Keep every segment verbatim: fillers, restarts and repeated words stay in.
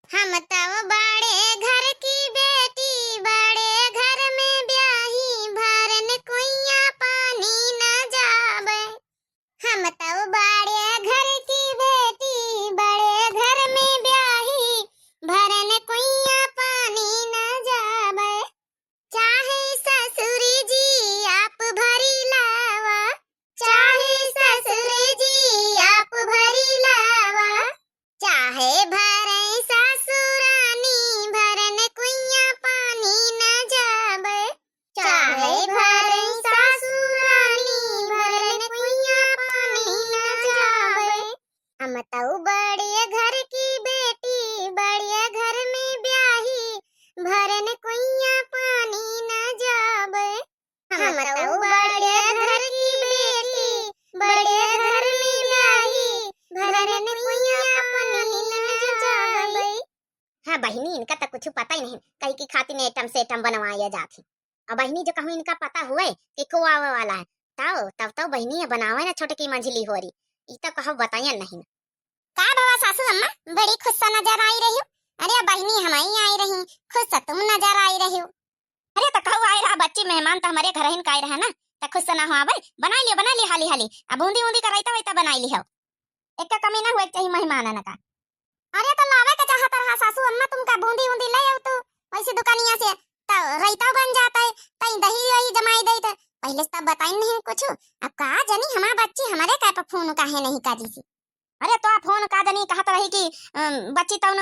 हम तउ बड़े घर की बेटी, बड़े घर में ब्याही, भरन कुइयाँ पानी न जाबे। हम तउ बड़े घर की बेटी, बड़े घर में ब्याही, भरन कुइयाँ पानी न जाबे। चाहे ससुर जी आप भरी लावा, चाहे ससुर जी आप भरी लावा, चाहे भरई सासुरानी, भरन कुइयाँ पानी न जाबे। चाहे भरई सासुरानी, भरन कुइयाँ पानी न जाबे। हम तउ बड़े घर की बेटी, बड़े घर में ब्याही, भरन कुइयाँ पानी न जाबे। हम तउ बड़े घर की बेटी, बड़े घर में ब्याही, भरन कुइयाँ पानी न जाबे। हाँ बहिनी, इनका त कुछ पता ही नहीं, कहीं की खातिर एटम से एटम बनवाया जात ही। अब बहिनी जो कहूँ इनका पता हुए कि को आवे वाला है, तब, तब तो बहिनी ये बनावे ना छोटकी मंझली होरी, ई तो कहब बतायन नहीं। का बाबा सासू अम्मा, बड़ी खुश सा नजर आई रही हो। अरे बहिनी, हम ही आई रही, खुश सा तुम नजर आई रही हो। अरे तो कहू आए रहा बच्ची मेहमान तो हमारे घर ही का आए रहा ना, तो खुश सा ना हो आवे, बनाई लियो, बनाई लियो हाली हाली, अब बूंदी बूंदी का रायता वायता बनाई लियो। एक का कमी ना हुए चाहिए मेहमानन का। अरे तो लावे के चाहत रहा सासू अम्मा, तुमका बूंदी उंदी ले आओ तू वैसे दुकानिया से, तो रायता बन जाता है, तई दही वही जमाई दे तो पहले से तब बताई नहीं कुछ। अब का जानी हमार बच्ची हमारे का पे फोन काहे नहीं करी सी। अरे तो फोन का जानी कहत रही कि अम, बच्ची तौन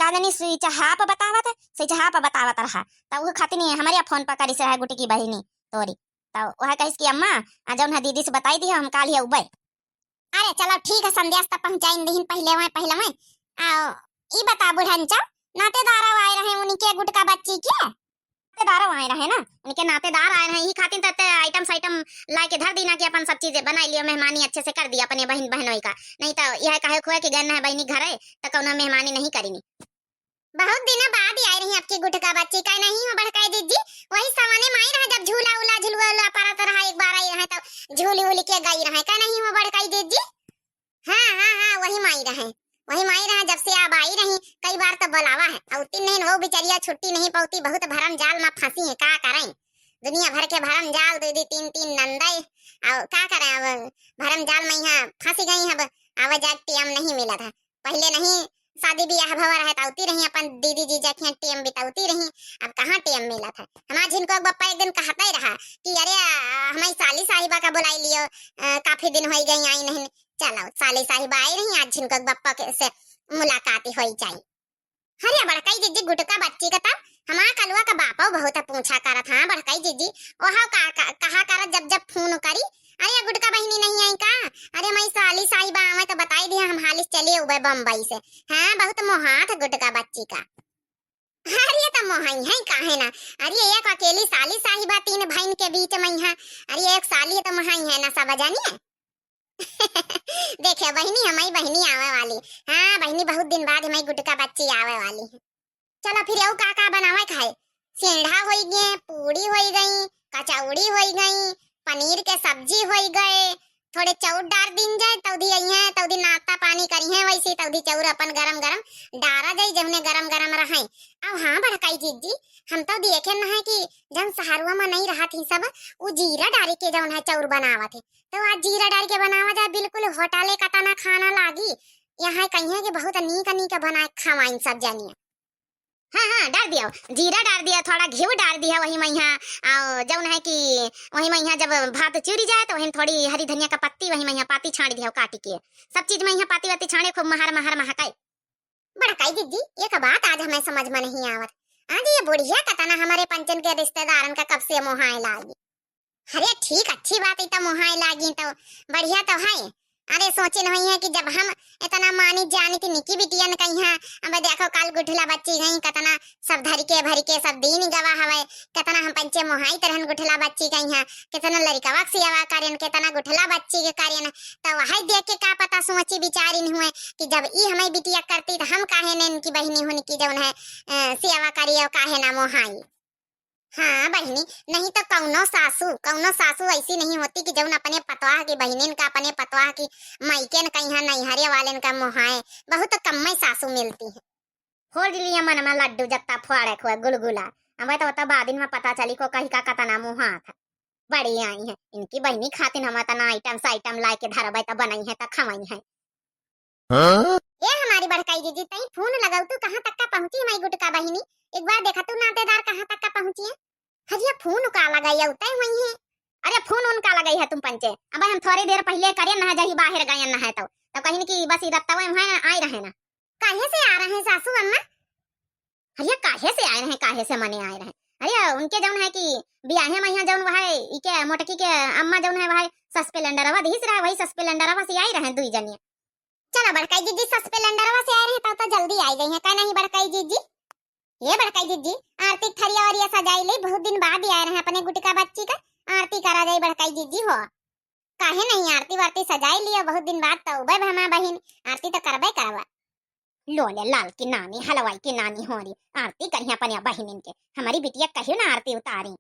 का जानी स्विच हाफ बतावत है, स्विच हाफ बतावत रहा, तो वो खातिर नहीं हमारे फोन पर करी से रहा गुटकी बहिनी तोरी। तो वह कहिस कि अम्मा, आ जौन है दीदी से बताई दिया, हम काल ही उबे। अरे चलो ठीक है, संदेश तो पहुँचाइन दीहिन पहले वहीं, पहले वहीं। आ, ई बता बुढ़नचा, नातेदार आए रहे उनके गुटका बच्ची के? नातेदार आए रहे ना, उनके नातेदार आए रहे, यही खातिर तो ते आइटम साइटम ला के धर दीना कि अपन सब चीजें बनाई लियो, मेहमानी अच्छे से कर दिया अपने बहन बहनोई का। नहीं तो यह कहे खुए कि गए न है बहनी घरे, तो कौनो मेहमानी नहीं करीनी। बहुत दिन बाद आई रही आपकी गुटका बच्ची, का नहीं हो बड़काई दीदी? वही सवने माई रहा, जब झूला उला, झुलुआ उला परत रहा, एक बार आई रहे तो झूली उली के गई रहे, का नहीं हो बड़काई दीदी? हाँ, हाँ, हाँ, वही माई रहे, वही माई रहे, जब से आप आई रही, कई बार तो बुलावा है, और तीन दिन वो बिचरिया छुट्टी नहीं पाती, बहुत भरम जाल में फंसी है, का करें? दुनिया भर के भरम जाल, दो, दो, तीन, तीन नंदे, और का करें अब, भरम जाल में यहाँ फंसी गई है, अब आवे जाए के टेम नहीं मिला था। पहले नहीं शादी ब्याह भवा रहे, तो आती रही अपन दीदी जीजा के यहाँ टेम बिताती रही। अब कहाँ टेम मिला था? हमार झिनको के बप्पा एक दिन कहता ही रहा कि अरे, आ, हमारी साली साहिबा का बुलाई लियो, आ, काफी दिन हो गई आई नहीं। चलो, साली साहिबा आई रही, आज झिनको के बप्पा के से मुलाकात हो जाई। अरे बड़काई जीजी, गुटका बच्ची का तब हमार कलुआ का बापो बहुत पूछा करत, हाँ बड़काई जीजी, ओहा का, का, कहा करत जब जब फोन करी, अरे गुटका बहिनी नहीं आई का? अरे मैं साली साहिबा आवे तो बताई दिया, हम हालिस चलिए उबे बम्बई से। हाँ, बहुत मोहात गुटका बच्ची का। अरे तो मोहाई है काहे ना, अरे एक अकेली साली साहिबा तीन बहन के बीच में है, अरे एक साली तो मोहाई है ना सब जानिए। देखे बहिनी, हमारी बहिनी आवे वाली। हाँ बहिनी, बहुत दिन बाद हमारी गुटका बच्ची आवे वाली है। चलो फिर यऊ का का बनावे खाए? सेंढा होई गए, पूड़ी होई गई, कचौड़ी होई गई, पनीर के सब्जी होई गए, थोड़े चाउर डार दीन जाए, तौदी अइहें, तौदी नाश्ता पानी करिहें, वैसे तौदी चाउर अपन गरम गरम डारा जाई, जौने गरम गरम रहे। अब हाँ बड़काई जीजी, हम तो देखे न है कि जन शहरुआ में नहीं रहत ही सब, उ जीरा डारी के जौन है चाउर बनावत है, तो आज जीरा डारी के बनावा जाए, बिल्कुल होटले का तना खाना लागी। यहाँ कहिए कि बहुत नीक नीक बनाए खवाइन सब जनिया। हाँ, हाँ, डार दिया, जीरा डार दिया, थोड़ा घिव डार दिया, वही मइहाँ, और जौन है कि वही मइहाँ जब भात चुरी जाए तो वही थोड़ी हरी धनिया का पत्ती, वही मइहाँ पाती छाड़ दिया काट के। सब चीज मइहाँ पाती वाती छाड़े, खूब महर महर महकाए। बड़काई दीदी, एक बात आज हमें समझ में नहीं आवत। आज ये बुढ़िया का तना हमारे पंचन के रिश्तेदारन का कब से मोहाए लागी। अरे ठीक, अच्छी बात है, तो मोहाए लागी तो बढ़िया तो है। अरे सोचिन होई है कि जब हम इतना मानी जानी थी निकी बिटियन कहिया, अब देखो काल गुठला बच्ची गई, कितना सब धर के भर के सब दीन गवा हवे, कितना हम पंचे मोहाई तरहन गुठला बच्ची गई हैं, कितना लड़कवा के सियावा करेन, कितना गुठला बच्ची के करेन। तो वही देख के का पता सोची विचारिन हुए कि जब ई हमारी बिटिया करती तो हम काहे ने इनकी बहिनी हुन की जौन है, अ, सियावा करी और काहे ना मोहाई। हाँ बहिनी, नहीं तो कौनो सासू, कौनो सासू ऐसी नहीं होती कि जौन अपने पतवाह की बहिनिन का, अपने पतवाह की माइकेन कहिया नैहरे वालेन का मोहाए। बहुत कम्मे सासू मिलती है। फोड़ लिया मन में लड्डू जत्ता फोड़े खोए गुलगुला। अब तो, तो बाद में पता चली को कहीं का कतना मुँह हाथ। बड़ी आई हैं इनकी बहिनी खातिन, हम तना आइटम साइटम लाए के धरबै त बनई हैं त खवई हैं। हाँ? ए हमारी बड़काई जीजी, तई फोन लगाऊ तू कहाँ तक का पहुँची हमारी गुटका बहिनी? एक बार देखा तू नातेदार कहाँ तक का पहुँची है। हरिया फोन का लगाई है, उतई हुई है। अरे फोन उनका लगाई है तुम पंचे, अब हम थोड़ी देर पहले करे ना जाही बाहर गए ना है तो, तो कहीं कि बस इधर तवे वहाँ आई रहे ना। काहे से आ रहे हैं सासू अम्मा? अरे काहे से आए रहे, काहे से मने आए रहे? अरे उनके जौन है कि बियाहे में यहाँ जौन वह इके मोटकी के अम्मा जौन है वह सस्पेलेंडरवा दिहिस रहे, वही सस्पेलेंडरवा से आई रहे दुई जनिया। चलो बड़काई जीजी, सस्पेलेंडरवा से आए रहे तब तो जल्दी आई गई है, का नहीं बड़काई जीजी? ये बड़काई जीजी, आरती थरिया वरिया सजाई ले, बहुत दिन बाद ही आए रहे अपने गुटका बच्ची का, आरती करा जाई बड़काई जीजी हो। काहे नहीं आरती वारती सजाई लियो, बहुत दिन बाद तो उबे हमार बहिन, आरती तो करबे करबा। लो ले लाल की नानी, हलवाई की नानी हो रही, आरती करिया अपने बहिनिन के, हमारी बिटिया कहियो ना आरती उतारी।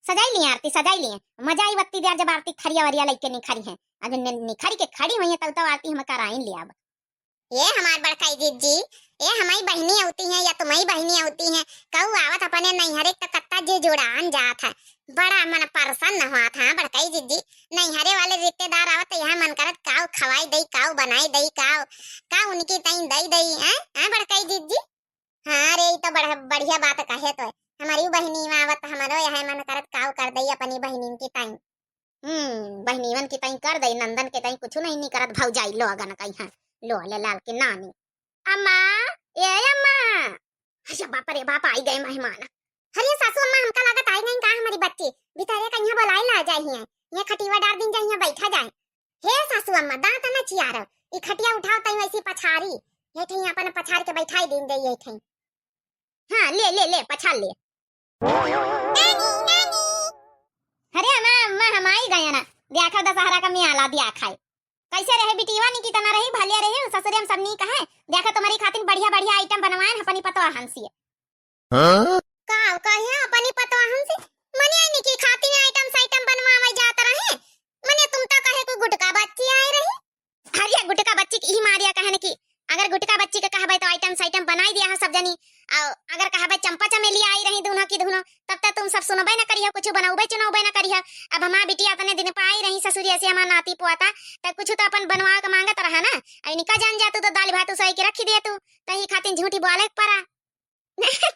सजाई लिए आरती, सजाई लिए, मजा आई बत्ती द्यार जब आरती खरिया वरिया लइके निखरी है। अब नि-, निखरी के खड़ी हुई है तब तो आरती हम कराइन ले अब। ये हमार बड़काई जीजी, ये हमारी बहिनी होती हैं या तुम्हारी बहिनी होती हैं, कहू आवत अपने नैहरे त कत्ता जे जुड़ान जात है, बड़ा मन प्रसन्न हुआ था बड़काई जीजी। नैहरे वाले रिश्तेदार आवत त यहाँ मन करत काव खवाई दई, काव बनाई दई, काव का उनकी तई दई दई, हैं, हैं बड़काई जीजी? हाँ रे, ई तो बढ़-, बढ़िया बात कहे तो है। हमारी बहिनी में आवत हमरो यह मन करत काव कर दई अपनी बहिनी की ताई। हम्म, बहिनीवन की ताई कर दई, नंदन के ताई कुछ नहीं, नहीं करत भौजाई लोगन कहीं। लो ले लाल की नानी। अम्मा, ए अम्मा। अरे बाप रे बाप, आई गए मेहमान। अरे सासू अम्मा, हमका लागत आई गई का हमारी बच्ची? भीतरे कहीं बोलाई ला जाई है। ये खटिया डार दिन जाई, बैठा जाए। हे सासू अम्मा, दांत न चियारो, ई खटिया उठाओ तई वैसी पछारी, ये ठई अपन पछार के बैठाई दिन दे ये ठई। हाँ, ले, ले, ले, पछार ले। नानी, नानी। अरे अम्मा, अम्मा, हम आई गए ना, देखा दशहरा का मेला दिया खाए। कैसे रहे बिटिया, नी कितना रही, भले रही, ससुरे हम सब नी कहे, देखा तुम्हारी खातिर बढ़िया बढ़िया आइटम बनवाए अपनी पतोहन से। हाँ? का कहे अपनी पतोहन से? मने इनकी खातिर आइटम साइटम बनवावे जात रहे। मने तुम तो कहे को गुटका बच्ची आए रही। अरे गुटका बच्ची की ही मारिया कहन की, अगर गुटका बच्ची के कहबे तो आइटम साइटम बनाई दिया है सब जनी। और अगर कहबे चंपा चमेली आई रही दोनों की दोनों, तब तक तुम सब सुनबे न करियो, कुछ बनौबे चुनौबे न करियो। अब हमार बिटिया अपने दिन पे आई रही ससुरिया से हमार नाती पोता, तब कुछ तो अपन बनवा के मांगत रहा ना। अब इनका जान जातू तो दाल भात उसोई के रखी देतू, तही खातिर झूठी बोले के परा।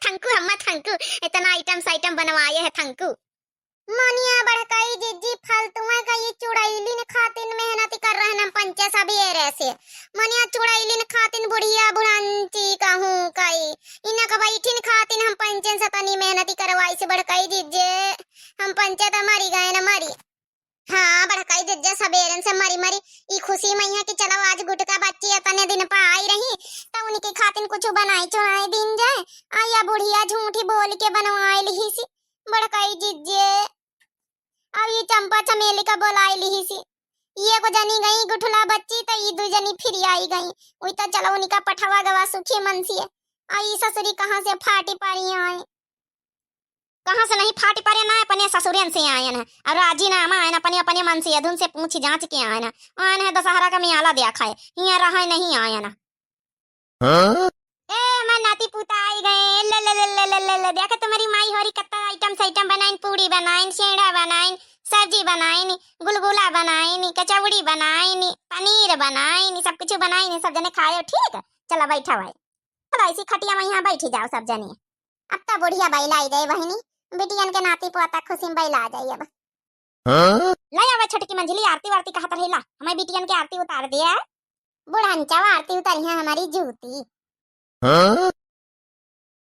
थैंक यू अम्मा, थैंक यू, इतना आइटम साइटम बनवाए है, थैंक यू। मनिया बड़काई जिज्जी फालतुआ का ये चुड़ैलिन खातिन मेहनत कर रहन हम पंचे सबेरे से। मनिया चुड़ैलिन खातिन बुढ़िया बुढ़ांची कहूँ कई। इनक बैठिन खातिन हम पंचन से तनी मेहनत करवाई से बड़काई जिज्जे। हम पंचे त मरी गए न मरी। हाँ, बड़काई जिज्जे सबेरन से मरी मरी ई खुशी में है कि चलो आज गुटका बच्ची इतने दिन पर आई रही, त उनके खातिन कुछ बनाई चुनाई दीन जाए। आ या बुढ़िया झूठी बोल के बनवाए लिही सी। बड़काई जिज्जे, अब ई चंपा चमेली का बोलाई लिही सी। ये को जनी गई गुठला बच्ची, त ई दू जनी फिर आई गई। उई त चलो उनका पठवा गवा सुखी मन से। आ ई ससुरी कहाँ से फाटी पारी आए? कहाँ से नहीं फाटी पारे ना, अपने ससुरन से आयन है। और राजीनामा आयन अपने, अपने मन से अधुन से पूछ जांच के आयन है। आयन है दशहरा का मेला देखा है, यहाँ रहा नहीं आयन है। हाँ? ए, हमार नाती पूता आई गए। ले, ले, ले, देखे तुम्हारी माई होरी कत्ता आइटम साइटम बनाइन, पूड़ी बनाइन, सेंड़ा बनाइन, सब्जी बनाइन, गुलगुला बनाइन, कचौड़ी बनाइन, पनीर बनाइन, सब कुछ बनाइन, सब जने खायो, ठीक? चला बैठा भाई। चला इसी खटिया में यहाँ बैठी जाओ सब जने। अब तो बुढ़िया बैला आई गए बहिनी, बिटियन के नाती पोता खुशी में बैला आ जाई अब। हाँ? ले आवे छोटकी मंझली, आरती वारती कहत रहेला, हमें बिटियन के आरती उतार दिया। बुढ़नचवा आरती उतारी है हमारी जूती। हाँ?